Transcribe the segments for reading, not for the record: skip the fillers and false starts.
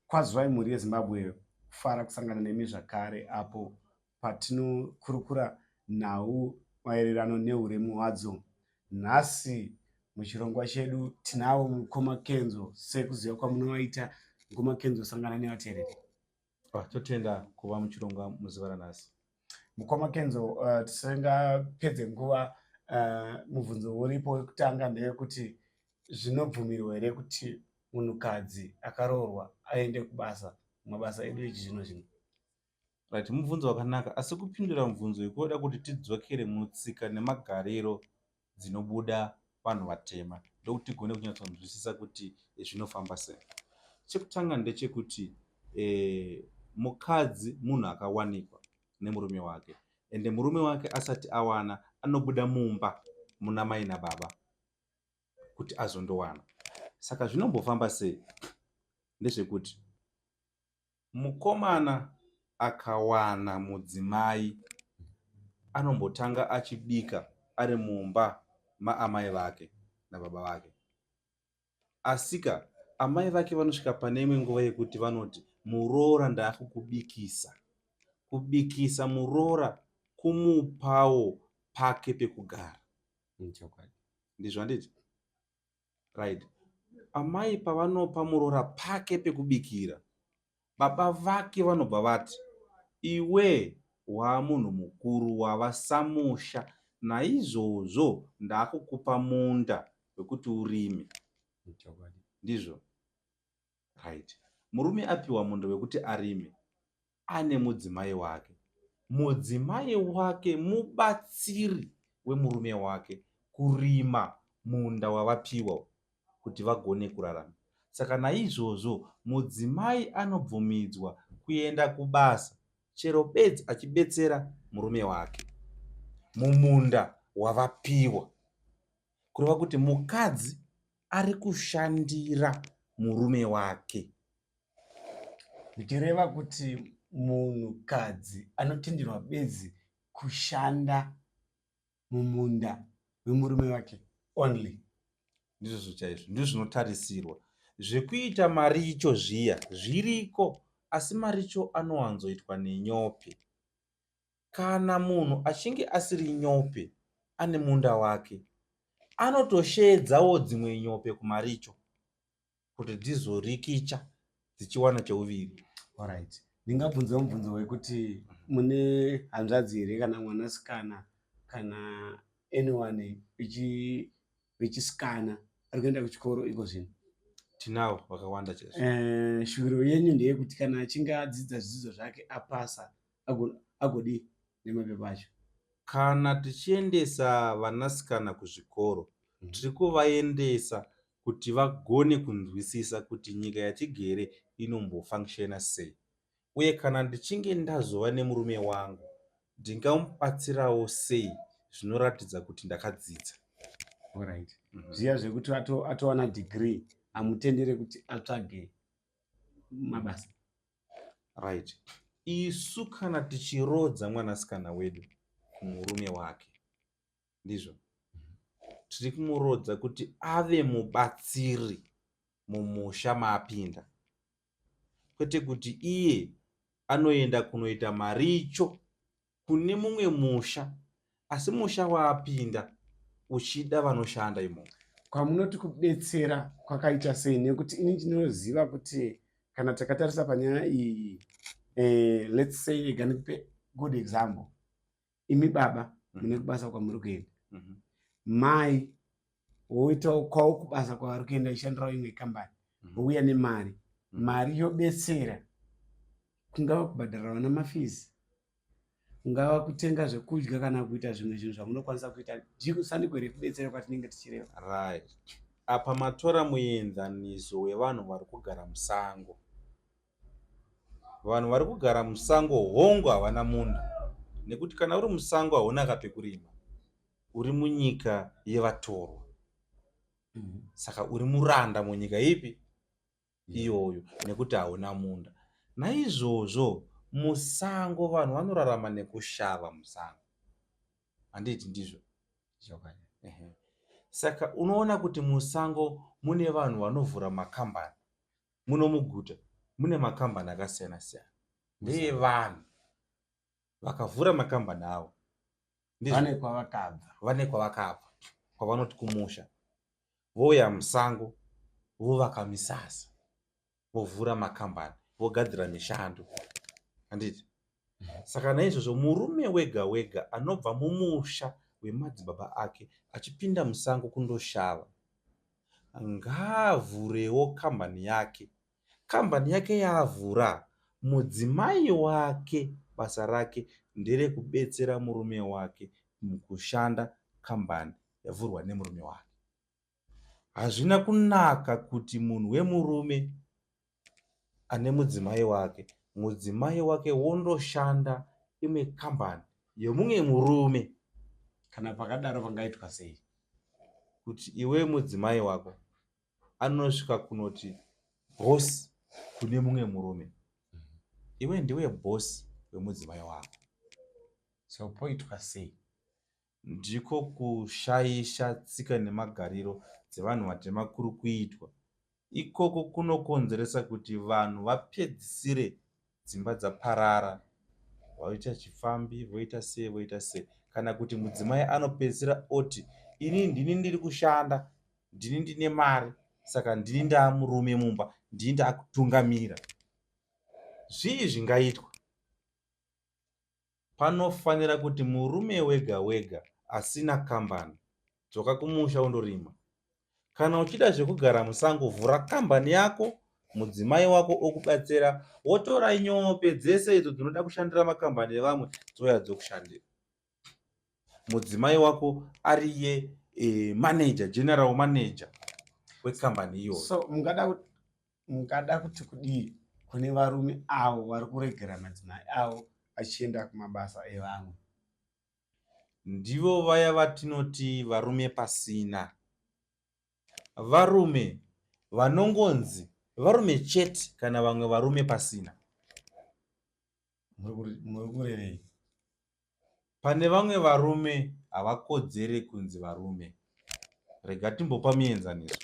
Kwaziwai mhuri yeZimbabwe, kufara kusangana nemi zvakare apo patinokurukura nhau maererano neuremu hwadzo. Nhasi muchirongwa chedu tinavo mukoma Kenzo sekuziva kwamunovaita. Mukoma Kenzo, sangana nevateereri. Ah, totenda kuva muchirongwa muzuva ranhasi. Mukoma Kenzo, tisingapedze nguva, mubvunzo uripo wekutanga ndewekuti zvinobvumirwa here kuti munhukadzi akaroorwa aende kubasa mumabasa edu echizvino zvino? Right, mubvunzo wakanaka, asi kupindura mubvunzo uyu kunoda kuti tidzokere mutsika nemagariro dzinobuda vanhu vatema ndokuti tigone kunyatsonzwisisa kuti zvinofamba sei. Chekutanga ndechekuti mukadzi munhu akawanikwa nemurume wake, ende murume wake asati awana anobuda mumba muna mai nababa kuti azondowana. Saka zvinombofamba sei ndezvekuti mukomana akawana mudzimai anombotanga achibika ari mumba maamai vake nababa vake. Asika amai vake vanosvika pane imwe nguva yekuti vanoti muroora ndaakukubikisa. Kubikisa muroora kumupawo pake pekugara. Chokwadi. Ndizvo handiti? Right. Amai pavanopa muroora pake pekubikira, baba vake vanobva vati iwe waamunhu mukuru wava samusha, naizvozvo ndaakukupa munda wekuti urime. Chokwadi. Ndizvo? Right. Murume apiwa munda wekuti arime ane mudzimai wake. Mudzimai wake mubatsiri wemurume wake kurima munda wavapiwa kuti vagone kurarama. Saka naizvozvo mudzimai anobvumidzwa kuenda kubasa chero bedzi achibetsera murume wake mumunda wavapiwa. Kureva kuti mukadzi ari kushandira murume wake. Zvichireva kuti munhukadzi anotenderwa bedzi kushanda mumunda wemurume wake only. Ndizvozvo chaizvo, ndizvo zvinotarisirwa. Zvekuita maricho zviya zviriko, asi maricho anowanzoitwa nenyope. Kana munhu achinge asiri nyope ane munda wake, anotosheedzawo dzimwe nyope kumaricho kuti dzizorikicha dzichiwana cheuviri. Alright. Ndingabvunzawo mubvunzo wekuti mune hanzvadzi here kana mwanasikana kana anyone wechisikana ari kuenda kuchikoro iko zvino? Tinawo vakawanda chaizvo. Shuviro yenyu ndeyekuti kana achinge adzidza zvidzidzo zvake apasa agodii nemapepa acho? Kana tichiendesa vanasikana kuzvikoro, tiri kuvaendesa kuti vagone kunzwisisa kuti nyika yatigere inombofunctiona sei, uye kana ndichinge ndazova nemurume wangu ndingamubatsirawo sei zvinoratidza kuti ndakadzidza. Alright. Zviya zvekuti atowana degree hamutendere kuti atsvage mabasa? Right. Isu kana tichirodza mwanasikana wedu kumurume wake, ndizvo tiri kumurodza kuti ave mubatsiri mumusha maapinda, kwete kuti iye anoenda kunoita maricho kune mumwe musha, asi musha waapinda uchida vanoshanda imomo. Kwamunoti kubetsera kwakaita sei? Nekuti ini ndinoziva kuti kana takatarisa panyaya iyi, let's say, rega ndikupe good example. Imi baba mune kubasa kwamuri kuenda, mai woitawo kwavo kubasa kwavari kuenda ishandirawo imwe kambani, vouya nemari. Mari yobetsera kungava kubhadhara vana mafees, kungava kutenga zvekudya kana kuita zvimwe zvinhu zvamunokwanisa kuita. Sandiko here kubetsera kwatinenge tichireva? Right. Apa matora muenzaniso wevanhu vari kugara musango. Vanhu vari kugara musango hongu havana munda, nekuti kana uri musango hauna kapekurima, uri munyika yevatorwa. Saka uri muranda munyika ipi iyoyo nekuti hauna munda. Naizvozvo musango vanhu vanorarama nekushava musango, handiti ndizvo? Chokwadi. Saka unoona kuti musango mune vanhu vanovhura makambani. Muno muguta Mune makambani akasiyana siyana, ndeevanhu vakavhura makambani avo. Vane kwavakabva. Vane kwavakabva, kwavanoti kumusha. Vouya musango, vovaka misasa, vovhura makambani, vogadzira mishando, handiti? Saka naizvozvo murume wega wega anobva mumusha wemadzibaba ake achipinda musango kundoshava, ngaavhurewo kambani yake. Kambani yake yaavhura, mudzimai wake basa rake nderekubetsera murume wake mukushanda kambani yavhurwa nemurume wake. Hazvina kunaka kuti munhu wemurume ane mudzimai wake, mudzimai wake wondoshanda imwe kambani yemumwe murume. Kana pakadaro pangaitwa sei? Kuti iwe mudzimai wako anosvika kunoti boss kune mumwe murume, iwe ndiwe boss wemudzimai wako. So poitwa sei? Ndiko kushaisha tsika nemagariro dzevanhu vatema kuri kuitwa ikoko kunokonzeresa kuti vanhu vapedzisire dzimba dzaparara, voita chifambi, voita sei, voita sei, kana kuti mudzimai anopedzisira oti ini ndini ndiri kushanda, ndini ndine mari, saka ndini ndaamurume mumba, ndini ndaakutungamira. Zvii zvingaitwa? Panofanira kuti murume wega wega asina kambani, dzoka kumusha undorima. Kana uchida zvekugara musango, vhura kambani yako, mudzimai wako okubatsira, wotora nyope dzese idzo dzinoda kushandira makambani evamwe dzouya dzokushandira. Mudzimai wako ariye manager, general manager wekambani iyoyo. So mungada kuti kudii kune varume avo vari kuregera madzimai avo achienda kumabasa evamwe? Ndivo vaya vatinoti varume pasina. Varume vanongonzi varume chete kana vamwe varume pasina. Muri kurevei? Pane vamwe varume havakodzere kunzi varume. Rega timbopa muenzaniso.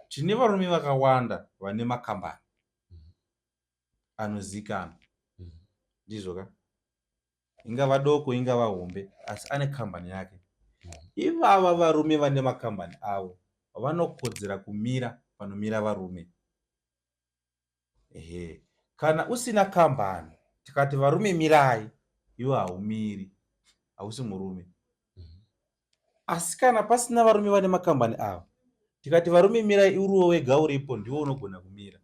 Tine varume vakawanda vane makambani anozikanwa. Ndizvo ka? Ingava doko, ingava hombe, asi ane kambani yake. Ivava varume vane makambani avo vanokodzera kumira panomira varume. Ehe, kana usina kambani tikati varume mirai, iwe haumiri, hausi murume. Asi kana pasina varume vane makambani ava, tikati varume mirai, uriwo wega uripo ndiwo unogona kumira.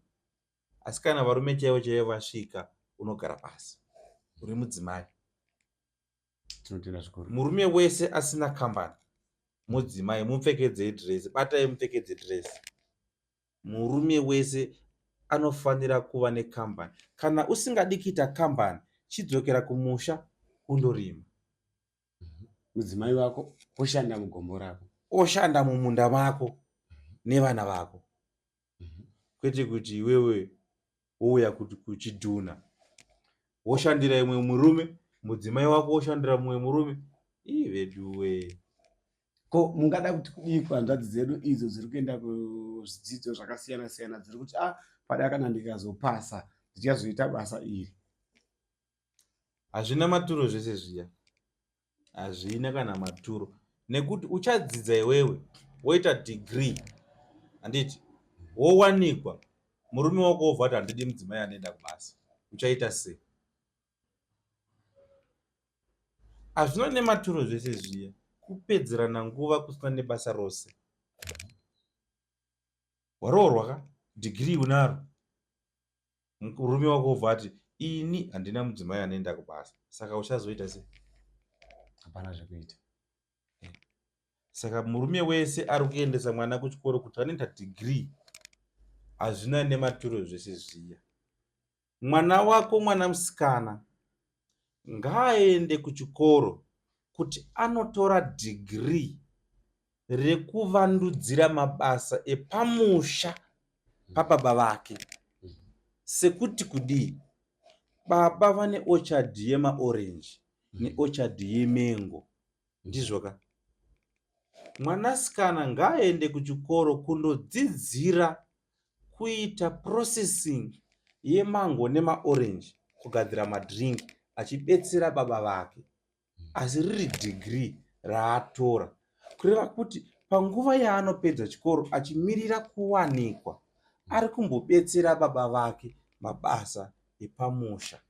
Asi kana varume chaivo chaivo vasvika, unogara pasi, uri mudzimai. Tinotenda zvikuru. Murume wese asina kambani, mudzimai, mupfekedzei dress, batai mupfekedze dress. Murume wese anofanira kuva nekambani. Kana usingadi kuita kambani, chidzokera kumusha undorima. Mudzimai wako oshanda mugombo rako, oshanda mumunda mako nevana vako. Kwete kuti iwewe wouya kuti kuchidhuna woshandira imwe murume, mudzimai wako woshandira mumwe murume. Ii veduwe. Ko mungada kuti kudii kuhanzvadzi dzedu idzo dziri kuenda kuzvidzidzo zvakasiyana siyana, dziri kuti pada kana ndikazopasa ndichazoita basa iri? Hazvina maturo zvese zviya, hazvina kana maturo, nekuti uchadzidza iwewe woita degree, handiti? Wowanikwa murume wako wobva kuti handidi mudzimai anoenda kubasa, uchaita sei? Hazvina nematuro zvese zviya, kupedzerana nguva kusina nebasa rose. Waroorwa ka, degree unaro, murume wako wobva ati ini handina mudzimai anoenda kubasa, saka uchazoita sei? Hapana zvekuita. Saka murume wese ari kuendesa mwana kuchikoro kuti anoita degree, hazvina nematuro zvese zviya. Mwana wako mwana musikana ngaaende kuchikoro kuti anotora degree rekuvandudzira mabasa epamusha pababa vake. Sekuti kudii? Baba vane orchard yemaorange neorchard yemengo, ndizvo ka? Mwanasikana ngaaende kuchikoro kundodzidzira kuita processing yemango nemaorenji kugadzira madrink achibetsera baba vake, asi riri degree raatora, kureva kuti panguva yaanopedza chikoro achimirira kuwanikwa, ari kumbobetsera baba vake mabasa epamusha.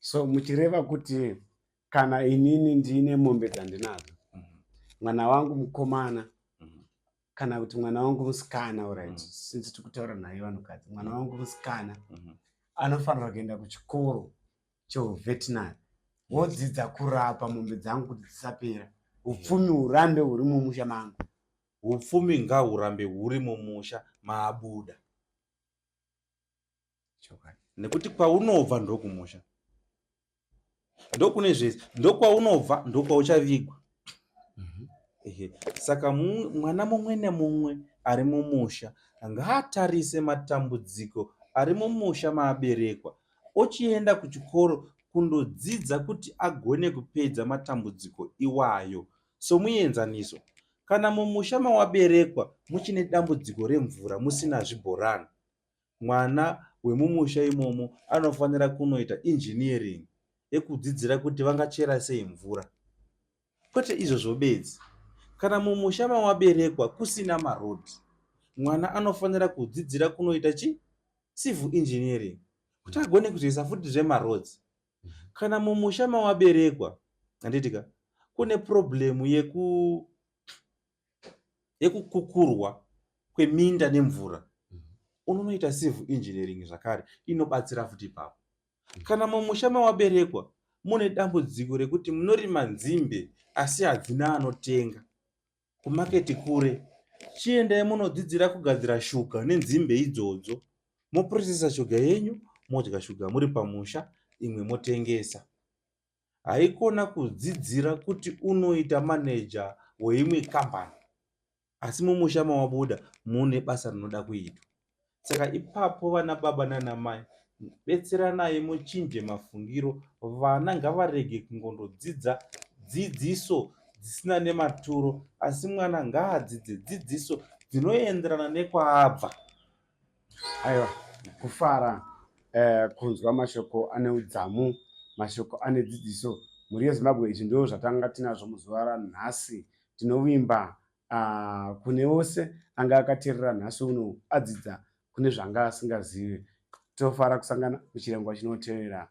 So muchireva kuti kana inini ndiine mombe dzandinadzo, mwana wangu mukomana kana kuti mwana wangu musikana, alright, since tiri kutaura naye vanhukadzi, mwana wangu musikana anofanira kuenda kuchikoro cheuveterinary, wodzidza kurapa mombe dzangu kuti dzisapera, upfumi hurambe huri mumusha mangu. Upfumi ngahurambe huri mumusha maabuda. Chokwadi. Nekuti kwaunobva ndokumusha, ndokune zvese, ndokwaunobva, ndokwauchavigwa. Ehe. Saka mwana mumwe nemumwe ari mumusha ngaatarise matambudziko ari mumusha maaberekwa, ochienda kuchikoro kundodzidza kuti agone kupedza matambudziko iwayo. Somuenzaniso, kana mumusha mawaberekwa muchine dambudziko remvura, musina zvibhorani, mwana wemumusha imomo anofanira kunoita engineering yekudzidzira kuti vangachera sei mvura. Kwete izvozvo bedzi, kana mumusha mawaberekwa kusina marodhi, mwana anofanira kudzidzira kunoita chi civil engineering kuti agone kuzoisa futi zvemarodzi. Kana mumusha mawaberekwa, handiti ka, kune problem yekukukurwa kweminda nemvura, unonoita civil engineering zvakare, inobatsira futi ipapo. Kana mumusha mawaberekwa mune dambudziko rekuti munorima nzimbe asi hadzina anotenga, kumaketi kure, chiendai munodzidzira kugadzira shuga nenzimbe idzodzo, moprocessa shuga yenyu, modya shuga muri pamusha, imwe motengesa. Haikona kudzidzira kuti unoita maneja weimwe kambani asi mumusha mawabuda mune basa rinoda kuitwa. Saka ipapo vana baba nana mai, betseranai muchinje mafungiro. Vana ngavarege kungondodzidza dzidziso dzisina nematuro, asi mwana ngaadzidze dzidziso dzinoenderana nekwaabva. Aiwa, kufara kunzwa mashoko ane udzamu, mashoko ane dzidziso. Mhuri yeZimbabwe, izvi ndo zvatanga tinazvo muzuva ranhasi. Tinovimba kune wose anga akateerera nhasi uno adzidza kune zvanga asingazive. Tofara kusangana muchirongwa chinotevera.